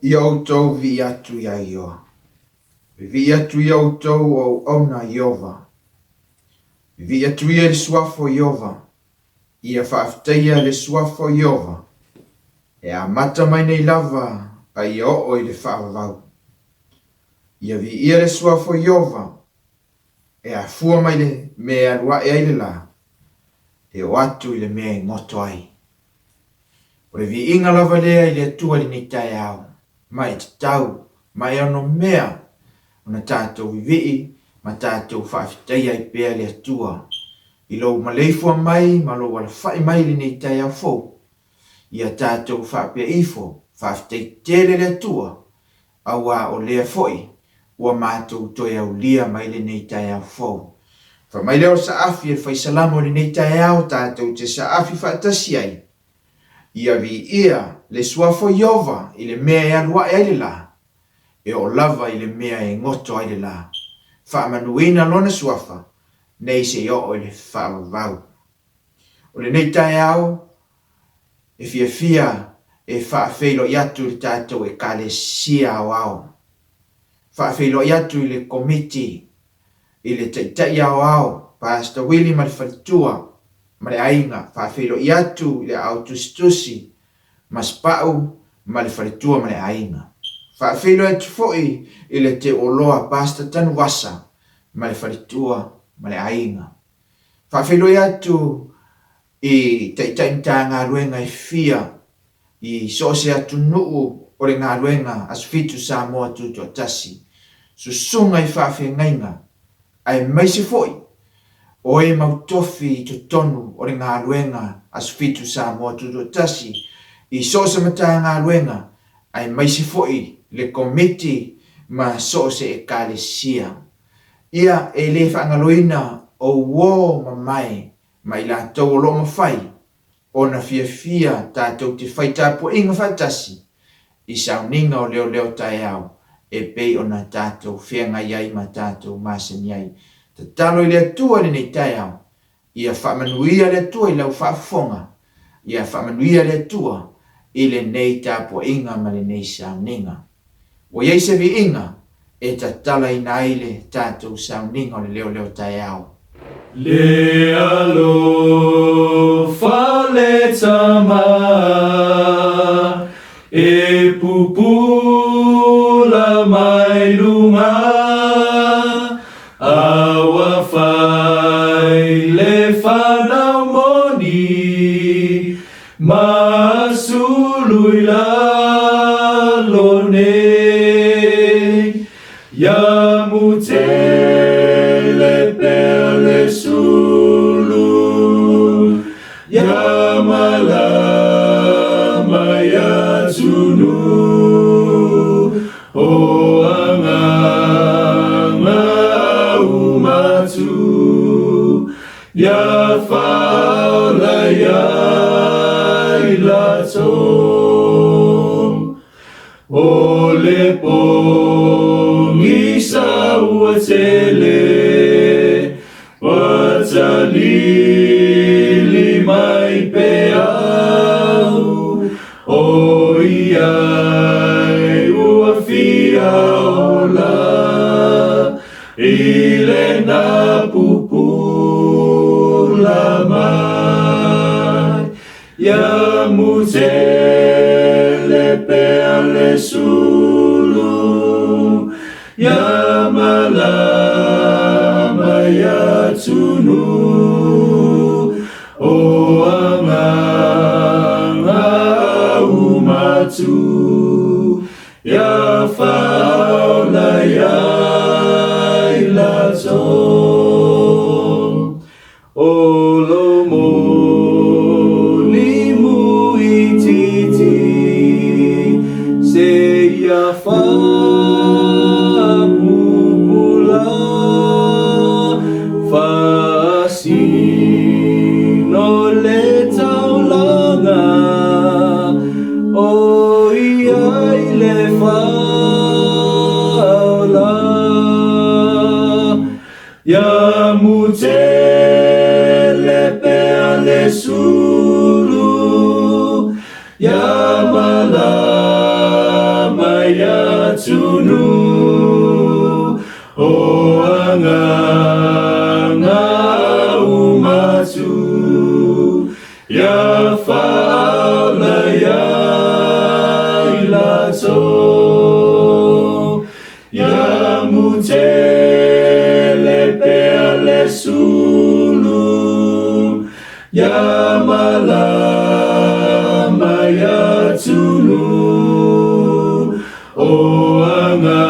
Ia outou vivii atu iā Ieova. Vivii atu ia outou o auauna a Ieova. Vivii atu ia i le suafa o Ieova. Ia faafetaia le suafa o Ieova, e amata mai nei lava a ia oo i le faavavau. Ia viia le suafa o Ieova, e afua mai le mea e alu ae ai le lā, e oo atu i le mea e goto ai. O le viiga lava lea i le Atua i lenei taeao, ma e tatau, ma e onomea ona tatou vivii ma tatou faafetaia ai pea le Atua i lou maleifua mai ma lou alafai mai i lenei taeao fou. Ia tatou faapea ifo, faafetai tele le Atua, auā o lea foi ua matou toe aulia mai lenei taeao fou. Fai mai lea o le saafi e le fai salamo i lenei taeao tatou te saafi faatasi ai, Ia viia le suafa o Ieova i le mea e alu ae ai le lā, e oo lava i le mea e goto ai le lā. Faamanuina lona suafa nei se i oo i le faavavau. O lenei taeao, e fiafia e faafeiloai atu i le tatou Ekalesia Aoao, faafeiloai atu i le Komiti, i le Taitai Aoao, Pastor Willie ma le faletua ma le aiga, faafeiloai atu i le Aao Tusitusi ma Sipa'u ma le faletua ma le aiga. Faafeiloai atu foi i le Teuoloa Pastor Tanuvasa ma le faletua ma le aiga. Faafeiloai atu i Taitai Matagaluega e fia i so o se atunuu o le galuega Aso Fitu Samoa Tutoatasi, susuga i faafeagaiga, aemaise foi o e mau tofi i totonu o le galuega Aso Fitu Samoa Tutoatasi i so o se Matagaluega aemaise foi le Komiti ma so o se Ekalesia. Ia e le faagaloina o uo mamae ma i latou o lo o mafai ona fiafia tatou te fai tapuaiga faatasi i sauniga o leoleo taeao e pei ona tatou feagai ai ma tatou masani ai. Tatalo i le Atua i lenei taeao, ia faamanuia le Atua i lau faafofoga, ia faamanuia le Atua i lenei tapuaiga ma lenei sauniga. Ua i ai se viiga e tatalaina ai le tatou sauniga o le leoleo taeao. Le alofa le Tama e pupula mai luga, A ua fai le fanau moni, Ma sulu i lalo nei, Ia mutele pea le sulu, Ia malama ia tunu, O agaga aumatu, Ia faaola iai latou. O le pogisa ua tele, Ua talili mai peau, O iai ua fia ola, I lena pupula mai. Ia mutele pea le sulu, Ia malama ia tunu, O agaga aumatu, Ia faaola iai latou. O lo moli muititi se ia faapupula faasino le taulaga o ia i le faaola. Ia mutele pea le sulu, Ia malama ia tunu o agaga umatu ia faaola ia i latou ia mutele pea le sulu ia malama ia tunu o agaga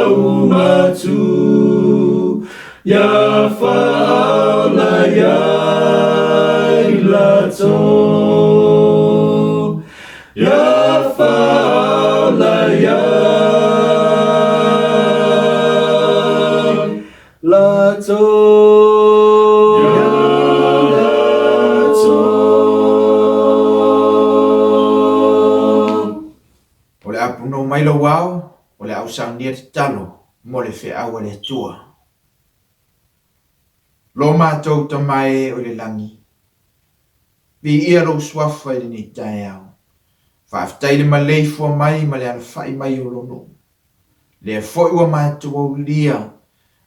umatu ia faaola ia i latou ia faaola ia i latou. Ia latou. O le a punou mai lou ao, o le a ou saunia tatalo mo le feau a le Atua. Lo matou Tama e o i le lagi, viia lou suafa i lenei taeao. Faafetai le maleifua mai ma le alafai mai o lou nuu. Lea foi ua matou aulia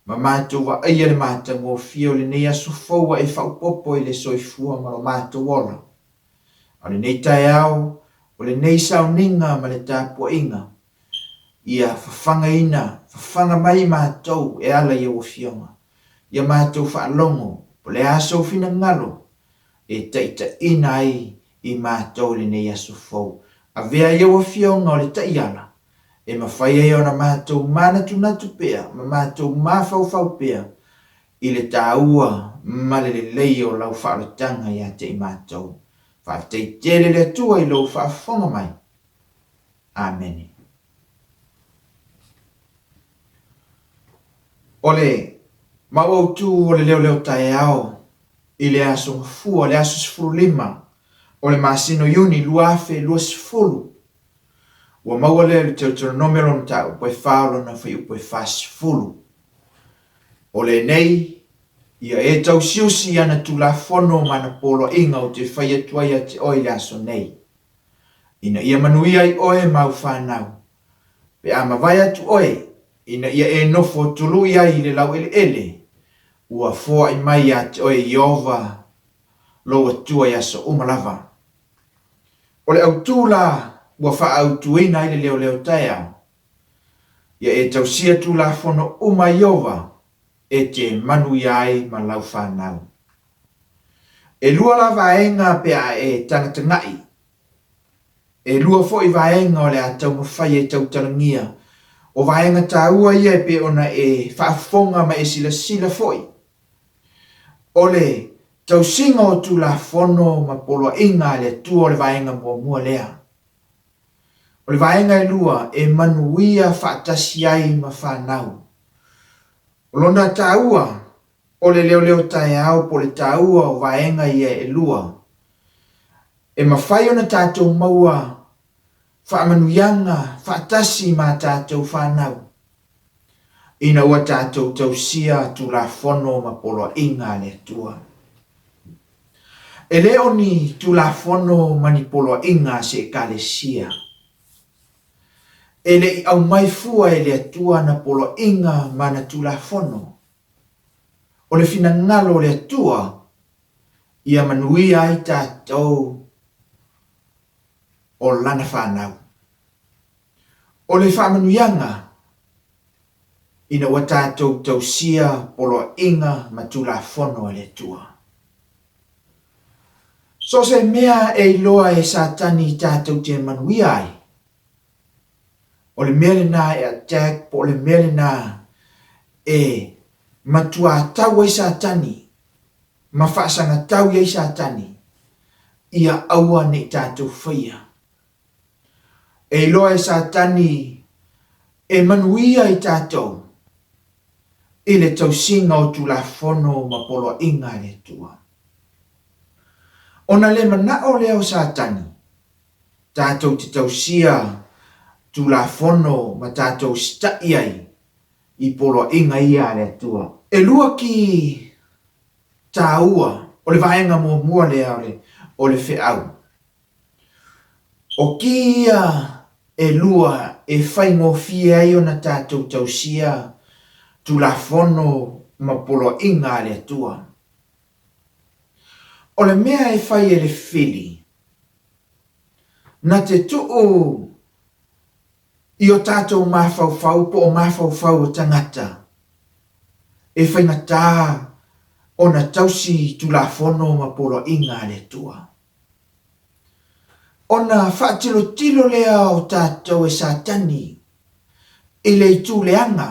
ma matou vaaia le matagofie o lenei aso fou ua e faaopoopo i le soifua ma lo matou ola. A o lenei taeao, o lenei sauniga ma le tapuaiga, ia fafagaina, fafaga mai matou e ala i au Afioga, ia matou faalogo po o le a sou finagalo e taitaiina ai i matou i lenei aso fou. Avea i au Afioga o le taiala e mafai ai ona matou manatunatu pea ma matou mafaufau pea i le taua ma le lelei o lau faaolataga ia te i matou. Faafetai tele le Atua i lou faafofoga mai. Amene. O le mau autu o le leoleo taeao i le aso Gafua, le aso 15 o le masina o Iuni 2020, ua maua lea i le Teuteronomi o lona mataupu e 4 o lona fuaiupu e 40. O lenei, ia e tausiusi i ana Tulafono ma ana poloaiga ou te fai atu ai ia te oe i le aso nei, ina ia manuia ai oe ma au fanau, pe a mavae atu oe, ina ia e nofo tului ai i le laueleele ua foai mai ia te oe e Ieova lou Atua i aso uma lava. O le autu la ua faaautuina ai le leoleo taeao, ia e tausia Tulafono uma a Ieova e te manuia ai ma lau fanau. E lua la vaega pe a e tagatagai, e lua foi vaega o le a taumafai e tautalagia. O vaega taua ia e pei ona e faafofoga ma e silasila foi. O le tausiga o Tulafono ma poloaiga a le Atua o le vaega muamua lea. O le vaega e lua e manuia faatasi ai ma fanau. O lona taua o le leoleo taeao po o le taua o vaega ia e lua, e mafai ona tatou maua faamanuiaga faatasi ma tatou fanau ina ua tatou tausia Tulafono ma poloaiga a le Atua. E le o ni Tulafono ma ni poloaiga a se Ekalesia. E le i aumai fua e le Atua ana poloaiga ma ana Tulafono. O le finagalo o le Atua ia manuia ai tatou o Lana fanau. O le faamanuiaga ina ua tatou tausia poloaiga ma Tulafono a le Atua. So o se mea e iloa e Satani tatou te manuia ai, o le mea lena e attack po o le mea lena e matuā tau ai Satani ma faasagatau i ai Satani ia aua ne i tatou faia. E iloa e Satani e manuia i tatou i le tausiga o Tulafono ma poloaiga a le Atua. Ona le manao lea o Satani tatou te tausia Tulafono ma tatou sita'i ai i poloaiga ia a le Atua. E lua ki taua o le vaega muamua lea o le feau. O ki ia. elua e faigofie ai ona tatou tausia Tulafono ma poloaiga a le Atua. O le mea e fai e le fili, na te tuu i o tatou mafaufau po o mafaufau o tagata e faigata ona tausi Tulafono ma poloaiga a le Atua. Ona faatilotilo lea o tatou e Satani i le itu leaga,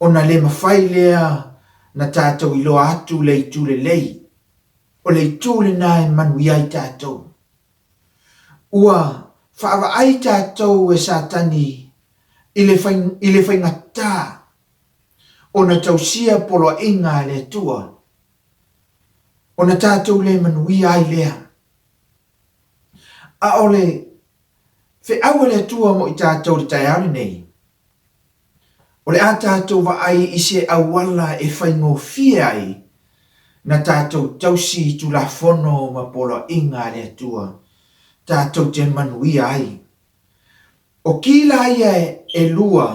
ona le mafai lea na tatou iloa atu le itu lelei, o le itu lena e manuia ai tatou. Ua faavaai tatou e Satani i le, i le faigata ona tausia poloaiga a le Atua, ona tatou le manuia ai lea. A o le feau a le Atua mo i tatou i le taeao lenei, o le a tatou vaai i se auala e faigofie ai na tatou tausi i Tulafono ma poloaiga a le Atua tatou te manuia ai. O ki la ia elua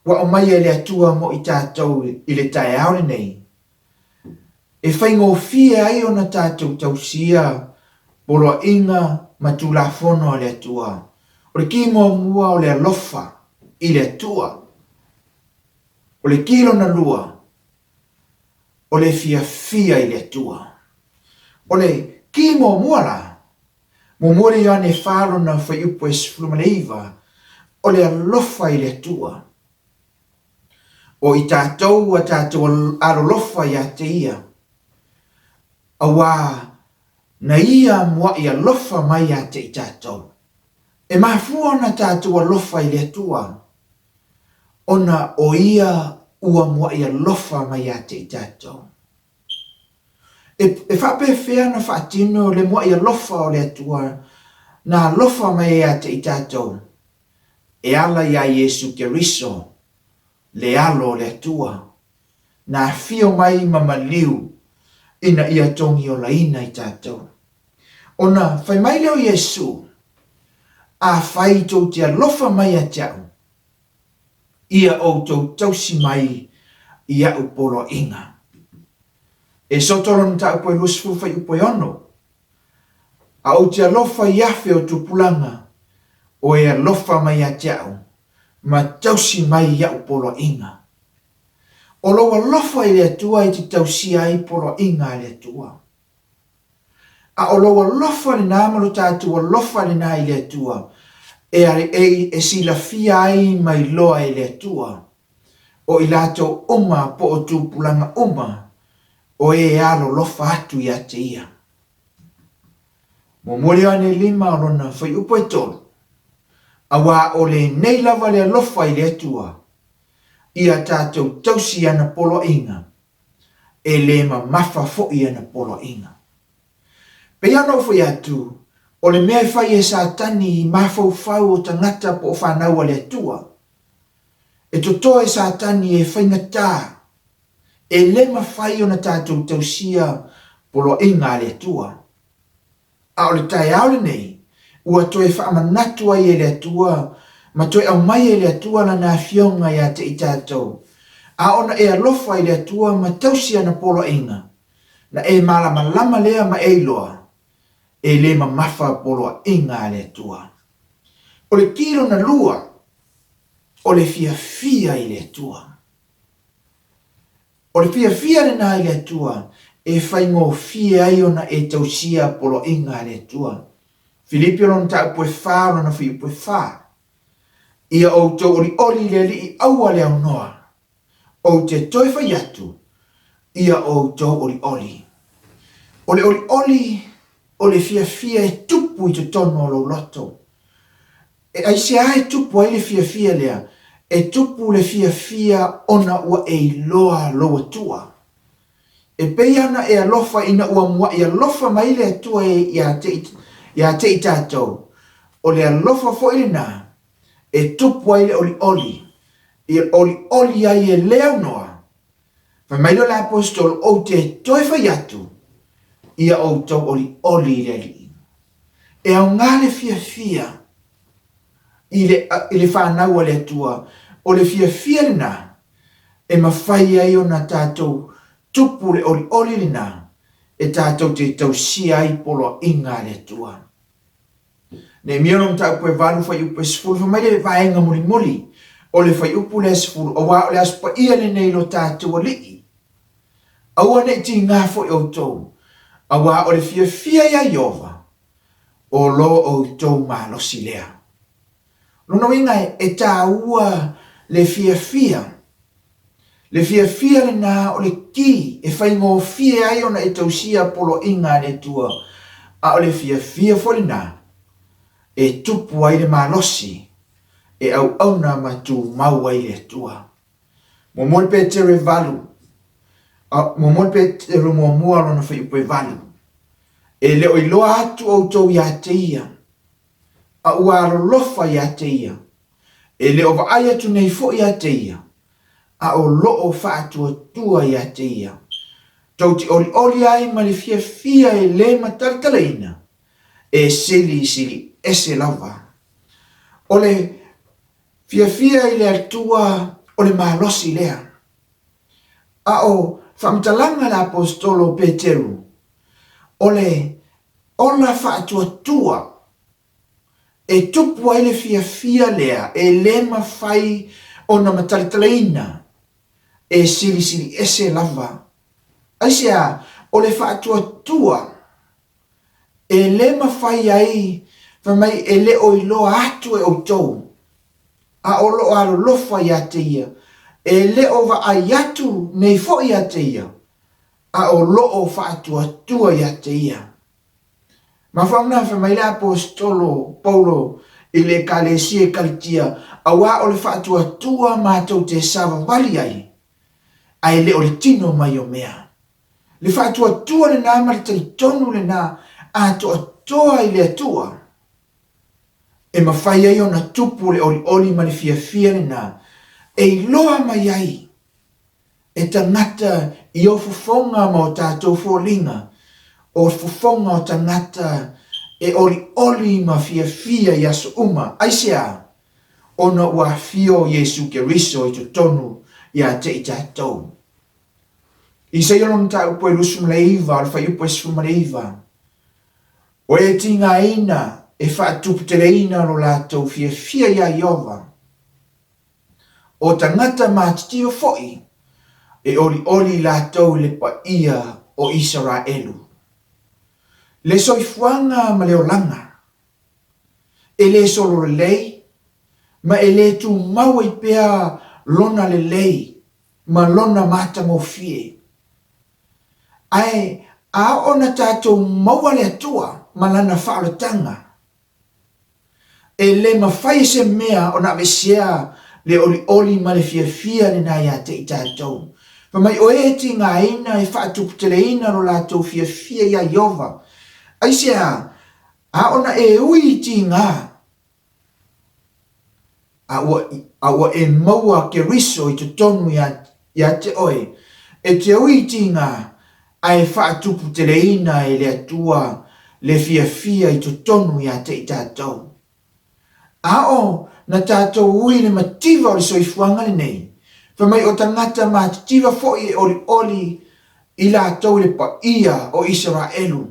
ua aumaia e le Atua mo i tatou i le taeao lenei, e faigofie ai ona tatou tausia poloaiga ma Tulafono a le Atua. O le ki muamua o le alofa i le Atua. O le ki lona lua, o le fiafia i le Atua. O le ki muamua la, muamua le Ioane 4 lona fuaiupu e 19, o le alofa i le Atua. O i tatou ua tatou alolofa ia te Ia, auā na Ia muaʻi alofa mai ia te i tatou. E mafua ona tatou alofa i le Atua, ona o Ia ua muaʻi alofa mai ia te i tatou. E, e faapefea ona faatino le muaʻi alofa o le Atua na alofa mai ai ia te i tatou? E ala iā Iesu Keriso, le Alo o le Atua, na afio mai ma maliu ina ia togiolaina i tatou. Ona fai mai lea o Iesu, Afai tou te alofa mai ia te a'u, ia outou tausi mai i a'u poloaiga. E soto lona mataupu e 20 fuaiupu e 6. A ou te alofa i afe o tupulaga, o e alofa mai ia te a'u, ma tausi mai i a'u poloaiga. O lou alofa i le Atua e te tausia ai poloaiga a le Atua. A o lou alofa lena ma lo tatou alofa lena i le Atua, e, e, e silafia ai ma iloa e le Atua, o i latou uma po o tupulaga uma, o e alolofa atu ia te Ia. Muamua le Ioane 5 o lona fuaiupu e 3, Auā o lenei lava le alofa i le Atua, ia tatou tausi i ana poloaiga, e le mamafa foi ana poloaiga. Pei ona ou fai atu, o le mea e fai e Satani i mafaufau o tagata po o fanau a le Atua, e toto e Satani e faigata, e le mafai ona tatou tausia poloaiga a le Atua. A o le taeao lenei, ua toe faamanatu ai e le Atua ma toe aumai e le Atua Lana Afioga ia te i tatou. A ona e alofa i le Atua ma tausi ana poloaiga, na e malamalama lea ma e iloa, e le mamafa poloaiga a le Atua. O le ki lona lua, o le fiafia i le Atua. O le fiafia lena i le Atua e faigofie ai ona e tausia poloaiga a le Atua. Filipi o lona mataupu e fa o lona fuiupu e fa. Ia outou olioli i le Alii aua le aunoa. Ou te toe fai atu, ia outou olioli. O le olioli o le fiafia e tupu i totonu o lou loto. E aisea e tupu ai le fiafia lea? E tupu le fiafia ona ua e iloa lou Atua. E pei ana e alofa ina ua muaʻi alofa mai le Atua ia te, ia te i tatou. O le alofa foi lena e tupu ai le olioli, e olioli ai e le aunoa. Fai mai lea o le Aposetolo, Ou te toe fai atu, ia outou olioli i le Alii. E aoga le fiafia i le, i le fanau a le Atua, o le fiafia lena e mafai ai ona tatou tupu le olioli lena e tatou te tausia ai poloaiga a le Atua. Neemia lona mataupu e 8 fuaiupu e 10, fai mai le vaega mulimuli o le fuaiupu lea e 10, Aua o le Aso Paia lenei i lo tatou Alii, aua ne i tiga foi outou, aua o le fiafia iā Ieova, o lo outou malosi lea. Lona uiga e taua le fiafia. Le fiafia lena o le ki e faigofie ai ona e tausia poloaiga a le Atua, a o le fiafia foi lena e tupu ai le malosi e auauna ma tumau ai le Atua. Muamua le Petero e 8, muamua le Petero muamua lona fuaiupu e 8, E le o iloa atu outou ia te ia, a ua alolofa ia te ia, e le o vaai atu nei foi ia te ia, a o lo o faatuatua ia te ia. Tou te olioli ai ma le fiafia e le matalatalaina, e silisili ese lava. O le fiafia i le Atua o le malosi lea. A o faamatalaga a le Aposetolo o Peteru, o le ola faatuatua e tupu ai le fiafia lea e le mafai ona matalatalaina, e silisili ese lava. Aisea? O le faatuatua e le mafai ai, fai mai, e le o iloa atu e outou, a o lo o alolofa ia te ia, e le o vaai atu nei foi ia te ia, a o lo o faatuatua ia te ia. Mafuaaga fai mai le Aposetolo Paulo i le Ekalesia i Kalitia, Auā o le faatuatua matou te savavali ai, a e le o le tino mai o mea. Le faatuatua lena ma le talitonu lena atoatoa i le Atua, e mafai ai ona tupu le olioli ma le fiafia lena e iloa mai ai e tagata i o fofoga ma o tatou foliga, o fofoga o tagata e olioli ma fiafia i aso uma. Aisea? Ona ua afio Iesu Keriso i totonu ia te i tatou. Isaia lona mataupu e 29, o le fuaiupu e 19, O e tigaina e faatuputeleina lo latou fiafia iā Ieova, O tagata matitiva foi e olioli latou i le paia o Isaraelu. Le soifuaga ma le olaga, e le solo lelei, ma e le tumau ai pea lona lelei ma lona matagofie. Ae a oo na tatou maua le Atua ma Lana faaolataga, E le mafai e se mea ona aveesea le olioli ma le fiafia lena ia te i tatou. Fai mai, o e tigaina e faatuputeleina lo latou fiafia iā Ieova. Aisea? A ona e ui i tiga, a ua, a ua e maua Keriso i totonu iā, iā te oe, e te ui i tiga, a e faatuputeleina e le Atua le fiafia i totonu ia te i tatou. A o na tatou ui i le mativa o le soifuaga lenei, fai mai o tagata matitiva foi e olioli i latou i le paia o Isaraelu.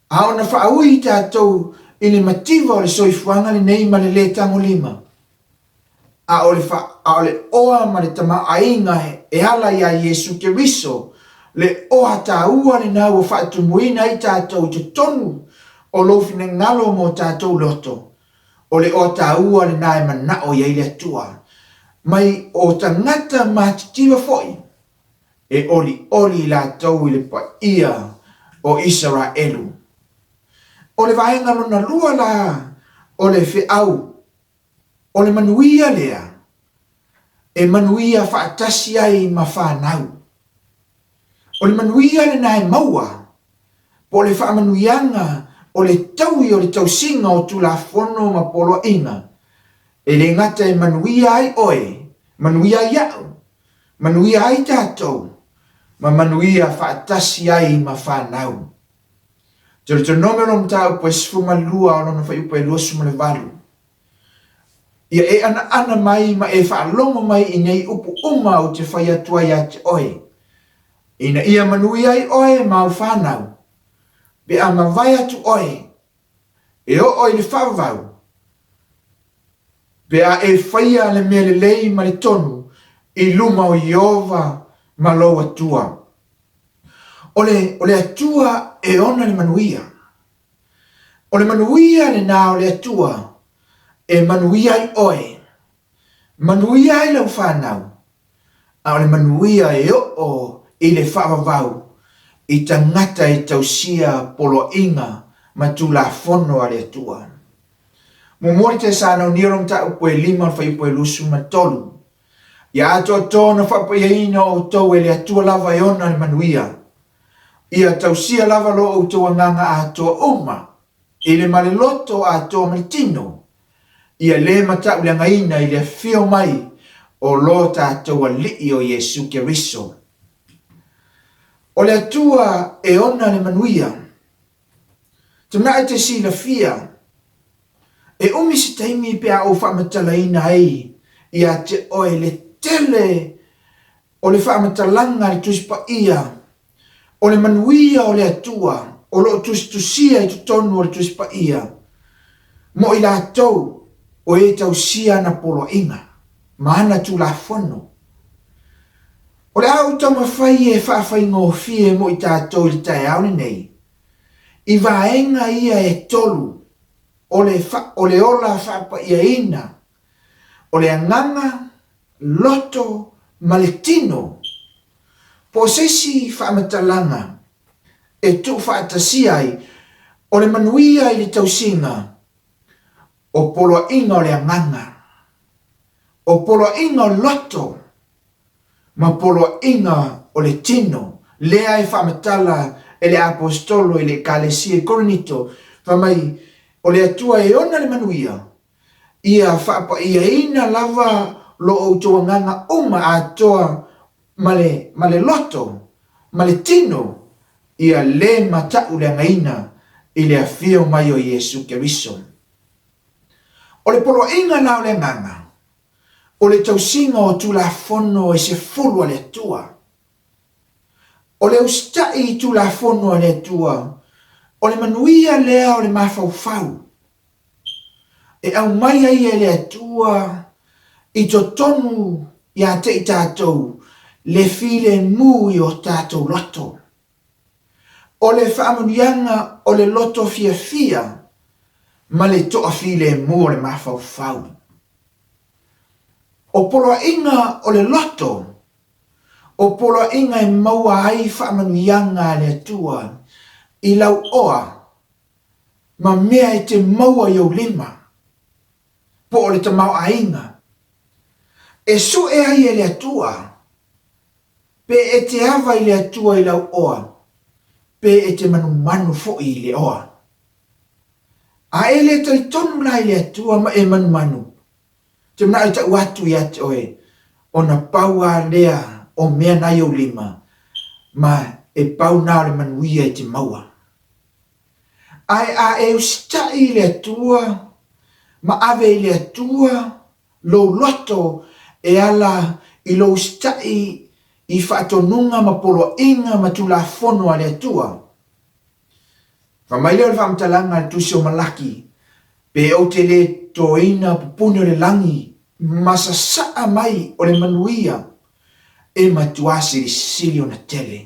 A ona faaui i tatou i le mativa o le soifuaga lenei ma le lē tagolima, a o le fa, a o le oa ma le tamaoaiga e ala iā Iesu Keriso, le oa taua lena ua faatumuina ai tatou i totonu o lou finagalo ma o tatou loto, o le oa taua lena e manao i ai le Atua, mai o tagata matitiva foi e olioli i latou i le paia o Isaraelu. O le vaega lona lua la o le feau, o le manuia lea e manuia faatasi ai ma fanau. O le manuia lena e maua, po o le faamanuiaga o le taui o le tausiga o Tulafono ma Poloaiga, e le gata e manuia ai oe, manuia ai au, Manuia ai tatou, ma manuia faatasi ai ma fanau. Deuteronome o mataupu e 12 o lona fuaiupu e 28. Ia e anaana mai ma e faalogo mai i nei upu uma ou te fai atu ai ia te oe, ina ia manuia ai oe ma au fanau, pe a mavae atu oe e oo i le faavavau, pe a e faia le mea lelei ma le tonu i luma o Ieova ma lou Atua. O le, o le Atua e ona le manuia. O le manuia lenā o le Atua e manuia ai oe, manuia ai lau fanau, a o le manuia e oo i le faavavau i tagata e tausia poloaiga ma Tulafono a le Atua. Muamua le Tesalonio lo mataupu e 5 o le fuaiupu e 23. Ia atoatoa ona faapaiaina outou e le Atua lava e ona le manuia. Ia tausia lava lo outou agaga atoa uma i le ma le loto atoa ma le tino, ia le matauleagaina i le afio mai o lo tatou Alii o Iesu Keriso. O le Atua e ona le manuia. Tanae te silafia, e umi se taimi pe a ou faamatalaina ai ia te oe le tele o le faamatalaga a le Tusi Paia o le manuia o le Atua o lo o tusitusia i totonu o le Tusi Paia mo i latou o e tausia ana poloaiga ma ana Tulafono. O le a ou taumafai e faafaigofie mo i tatou i le taeao lenei, i vaega ia e tolu o le, o le ola faapaiaina, o le agaga, loto ma le tino, po o se isi faamatalaga e tuufaatasia ai o le manuia i le tausiga o poloaiga o le agaga, o poloaiga o le loto ma poloaiga o le tino, lea e faamatala e le Aposetolo i le Ekalesia i Korinito, fai mai, O le Atua e ona le manuia, Ia faapaiaina lava lo outou agaga uma atoa ma le, ma le loto, ma le tino, ia le matauleagaina i le afio mai o Iesu Keriso. O le poloaiga la o le agaga, o le tausiga o Tulafono e 10 a le Atua. O le usitai i Tulafono a le Atua, o le manuia lea o le mafaufau, e aumai ai e le Atua i totonu ia te i tatou le filemu i o tatou loto. O le faamanuiaga o le loto fiafia ma le toafilemu o le mafaufau. O poloaiga o le loto, o poloaiga e maua ai faamanuiaga a le Atua i lau oa ma mea e te maua i ou lima, po o le tamaoaiga, e sue ai e le Atua, pe e te ava i le Atua i lau oa, pe e te manumanu foi i le oa. A e le talitonu la i le Atua ma e manumanu, te manao e tau atu ia te oe, ona pau a lea o mea na i ou lima, ma e pau na o le manuia e te maua. Ae a e usitai i le Atua ma ave i le Atua lou loto e ala i lou usitai i faatonuga ma poloaiga ma tulafono a le Atua. Fai mai lea o le faamatalaga a le Tusi o Malaki, Pe ou te le toina pupuni o le lagi ma sasaa mai o le manuia e matuā silisili ona tele.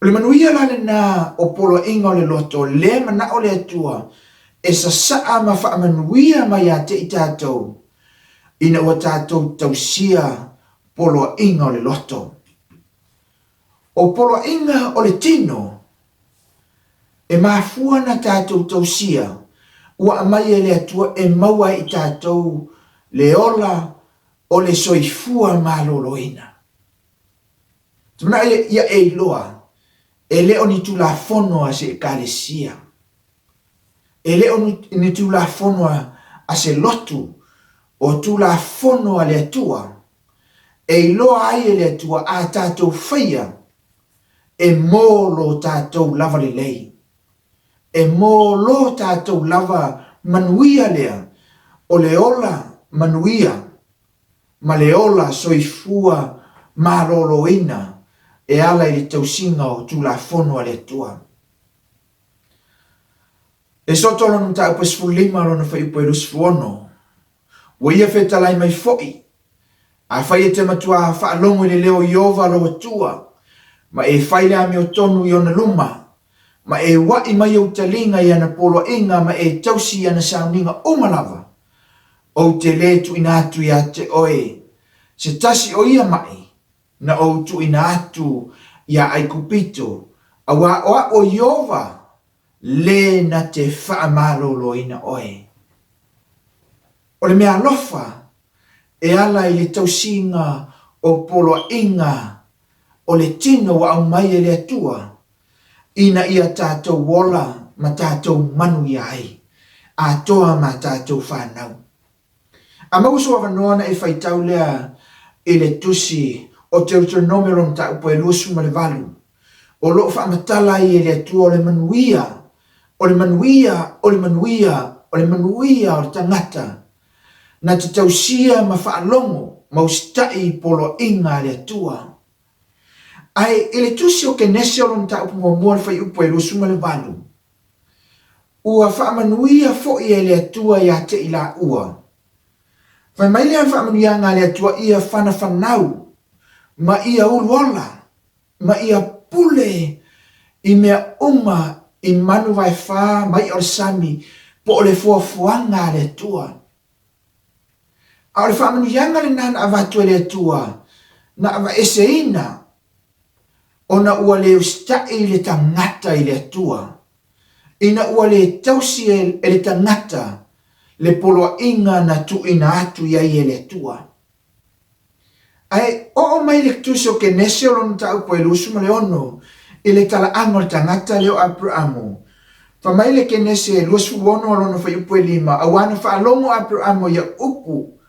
O le manuia la lena o poloaiga o le loto lea manao le Atua e sasaa ma faamanuia mai ia te i tatou ina ua tatou tausia poloaiga o le loto. O poloaiga o le tino e mafua na tatou tausia ua aumai e le Atua e maua ai i tatou le ola o le soifua maloloina. Te manao ia e iloa, e le o ni tulafono a se ekalesia. E le o ni tulafono a se lotu, o tulafono a le Atua. E iloa ai e le Atua a tatou faia e mo lo tatou lava lelei. E mo lo tatou lava manuia lea, o le ola manuia ma le ola soifua maloloina e ala i le tausiga o Tulafono a le Atua. E soto lona mataupu e 15 lona fuaiupu e 26, Ua ia fetalai mai foi, Afai e te matuā faalogo i le leo o Ieova lou Atua, ma e fai le amiotonu i ona luma, ma e uaʻi mai ou taliga i ana poloaiga ma e tausi i ana sauniga uma lava, ou te lē tuuina atu iā te oe se tasi o ia maʻi na ou tuuina atu iā ʻAigupito, auā o aʻu o Ieova lē na te faamaloloina oe. O le mea alofa e ala i le tausiga o poloaiga o le tino ua aumai e le Atua ina ia tatou ola ma tatou manuia ai, atoa ma tatou fanau. A maua sou avanoa ona e faitau lea i le tusi o Deuteronomio lona mataupu e 28, o lo o faamatala ai e le Atua o le manuia, o le manuia, o le manuia, o le manuia o le tagata na te tausia ma faalogo ma usitai i poloaiga a le Atua. Ae i le tusi o Kenese o lona mataupu muamua le fuaiupu e 28, ua faamanuia foi e le Atua ia te i laua. Fai mai lea o le faamanuiaga a le Atua ia fanafanau ma ia uluola ma ia pule i mea uma i manu vaefā ma iʻa o le sami po o le fuafuaga a le Atua. A o le faamanuiaga lena na avatu e le Atua, na avaeseina ona ua le usitai le tagata i le Atua, ina ua le tausi e le tagata le poloaiga na tuuina atu i ai e le Atua. Ae oo mai le tusi o Kenese o lona mataupu e 26 i le talaaga o le tagata lea o Aperamo. Fai mai le Kenese 26 o lona fuaiupu e 5, Auā na faalogo Aperamo i au upu,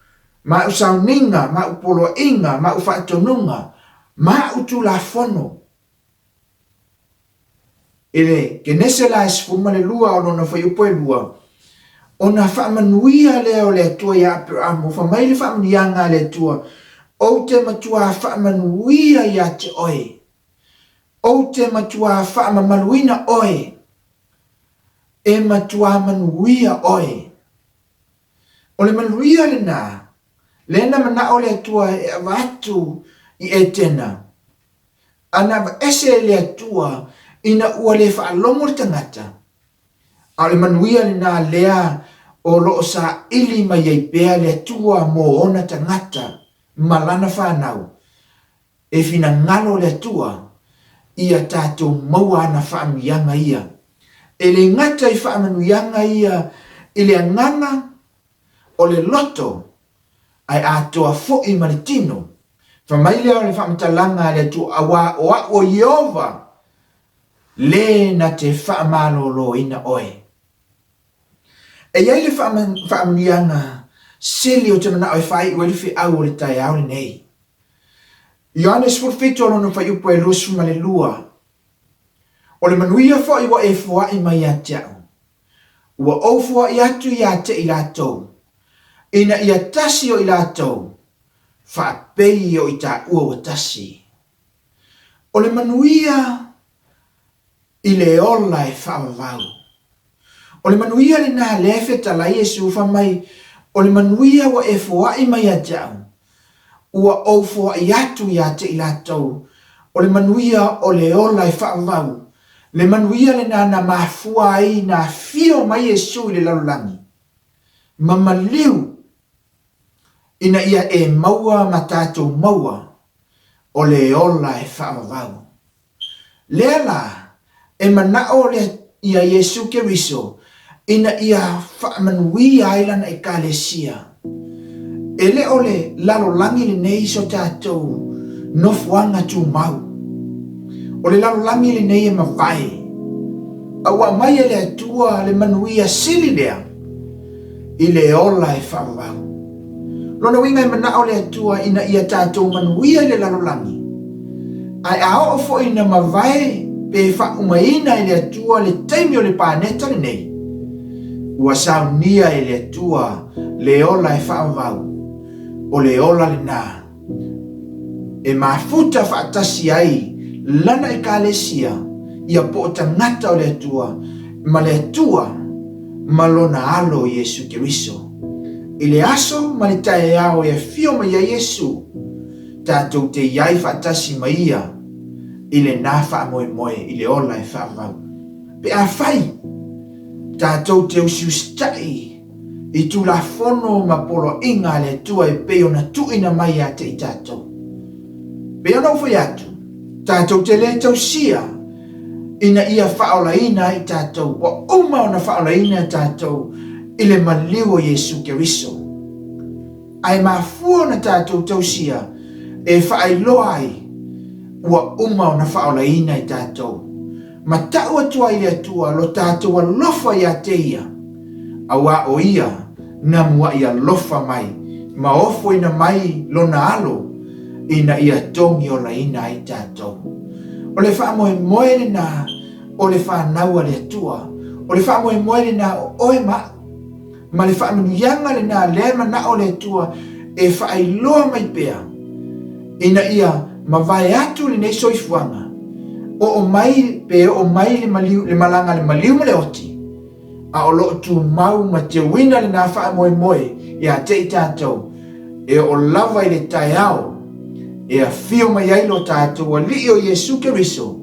ma au sauniga, ma au poloaiga, ma au faatonuga, ma au tulafono. I le Kenese la e 12 o lona fuaiupu e 2, ona faamanuia lea o le Atua iā Aperamo, fai mai le faamanuiaga a le Atua, Ou te matuā faamanuia iā te oe, ou te matuā faamamaluina oe, e matuā manuia oe. O le manuia lenā, lea na manaʻo le Atua e avatu i Etena, A na aveese e le Atua ina ua le faalogo le tagata, a o le manuia lenā lea o lo o saili mai ai pea le Atua mo ona tagata ma lana fanau, e finagalo le Atua ia tatou maua ana faamanuiaga ia. E le gata i faamanuiaga ia i le agaga o le loto, ae atoa foi ma le tino. Fai mai lea o le faamatalaga a le Atua, Auā o aʻu o Ieova, lē na te faamaloloina oe. E i ai le faamanuiaga sili ou te manao e faaiu ai le feau o le taeao lenei. Ioane 17 o lona fuaiupu e 22, O le manuia foi ua e foai mai ia te aʻu, ua ou foai atu ia te i latou, ina ia tasi o i latou, faapei o i taua ua tasi. O le manuia i le ola e faavavau. O le manuia lenā lea e fetalai Iesu fai mai, O le manuia ua e foai mai ia te au, ua ou foai atu ia te i latou, o le manuia o le ola e faavavau, le manuia lenā na mafua ai na afio mai Iesu i le lalolagi, ma maliu ina ia e maua ma tatou maua o le ola e faavavau. Lea la, e manaʻo le ia Iesū Keriso ina ia faamanuia ai Lana Ekalesia. E le o le lalolagi lenei so tatou nofoaga tumau. O le lalolagi lenei e mavae, a ua aumai e le Atua le manuia sili lea i le ola e faavavau. Lona uiga e manaʻo le Atua ina ia tatou manuia i le lalolagi, ae a oo foi ina mavae pe faaumaina e le Atua le taimi o le paneta lenei, ua saunia e le Atua le ola e faavavau, o le ola lena e mafuta faatasi ai Lana Ekalesia, ia po o tagata o le Atua, ma le Atua ma Lona Alo Iesu Keriso. I le aso ma le taeao e afio mai ai Iesu, tatou te i ai faatasi ma Ia i lena faamoemoe i le ola e faavavau. Pe afai tatou te usiusitai i Tulafono ma poloaiga a le Atua e pei ona tuuina mai ia te i tatou, pei ona ou fai atu, tatou te le tausia ina ia faaolaina ai tatou, ua uma ona faaolaina tatou i le maliu o Iesu Keriso. Ae mafua ona tatou tausia e faailoa ai ua uma ona faaolaina i tatou, ma tau atu ai le Atua lo tatou alofa ia te Ia, auā o Ia na muaʻi alofa mai ma ofoina mai Lona Alo ina ia togiolaina ai tatou. O le faamoemoe lena o le fanau a le Atua, o le faamoemoe lena o oe ma aʻu. Ma le faamanuiaga lena lea e manao le Atua e faailoa mai pea, ina ia mavae atu lenei soifuaga, oo mai pe oo mai le maliu, le malaga a le maliu ma le oti, a o lo o tumau ma teuina lena faamoemoe ia te i tatou, e oo lava i le taeao e afio mai ai lo tatou Alii o Iesu Keriso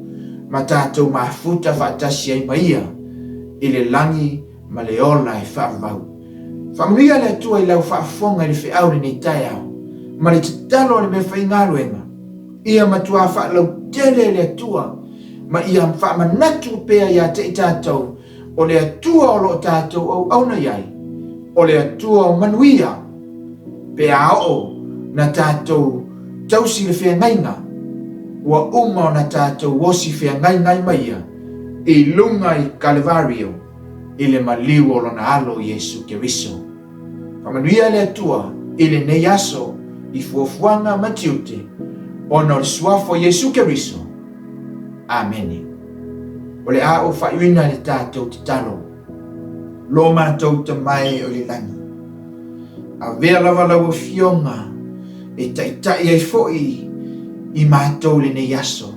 ma tatou mafuta faatasi ai ma Ia i le lagi ma le ola e faavavau. Faamanuia le Atua i lau faafofoga i le feau lenei taeao, ma le tatalo a le meafaigaluega, ia matuā faalautele e le Atua, ma ia faamanatu pea ia te i tatou, o le Atua o lo o tatou auauna i ai, o le Atua o manuia, pe a oo na tatou tausi le feagaiga, ua uma ona tatou osi feagaigai ma Ia i luga i Kalevario i le maliu o Lona Alo Iesu Keriso. Faamanuia le Atua i lenei aso i fuafuaga ma tiute ona o le Suafa o Iesu Keriso. Amene. O le a ou faaiuina le tatou tatalo. Lo matou Tama e o i le lagi, avea lava lau Afioga e taitai ai foi i matou lenei aso.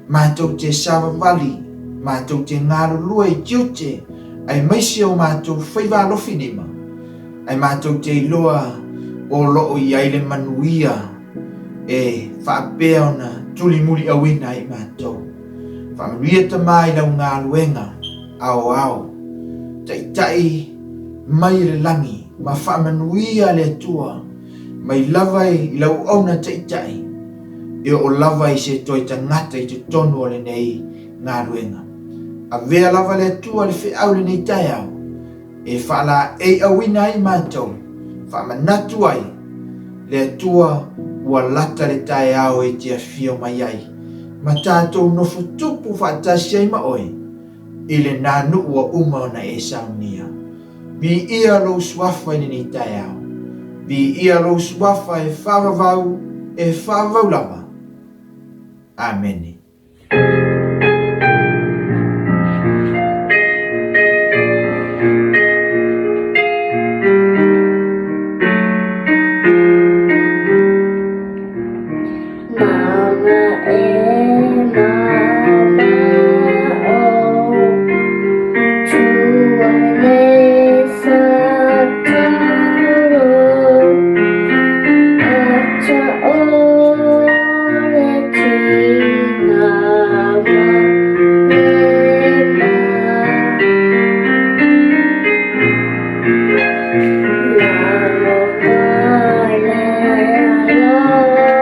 Matou te savavali, matou te galulue i tiute aemaise o matou faiva alofi lima, ae matou te iloa o lo o i ai le manuia e faapea ona tulimuliauina ai matou. Faamanuia Tama i lau galuega aoao, taitai mai i le lagi ma faamanuia le Atua mai lava i lau auauna taitai e oo lava i se toe tagata i totonu o lenei galuega. Avea lava le Atua le feau lenei taeao e faalaeiauina ai matou, faamanatu ai le Atua ua lata le taeao e te afio mai ai, ma tatou nofo tupu faatasi ai ma oe i lena nuu ua uma ona e saunia. Viia lou suafa i lenei taeao. Viia lou suafa e faavavau, e faavavau lava. Amene. Mama e mama o Tua le satalo Acha o le tina ma le ma Lalo mai le alofa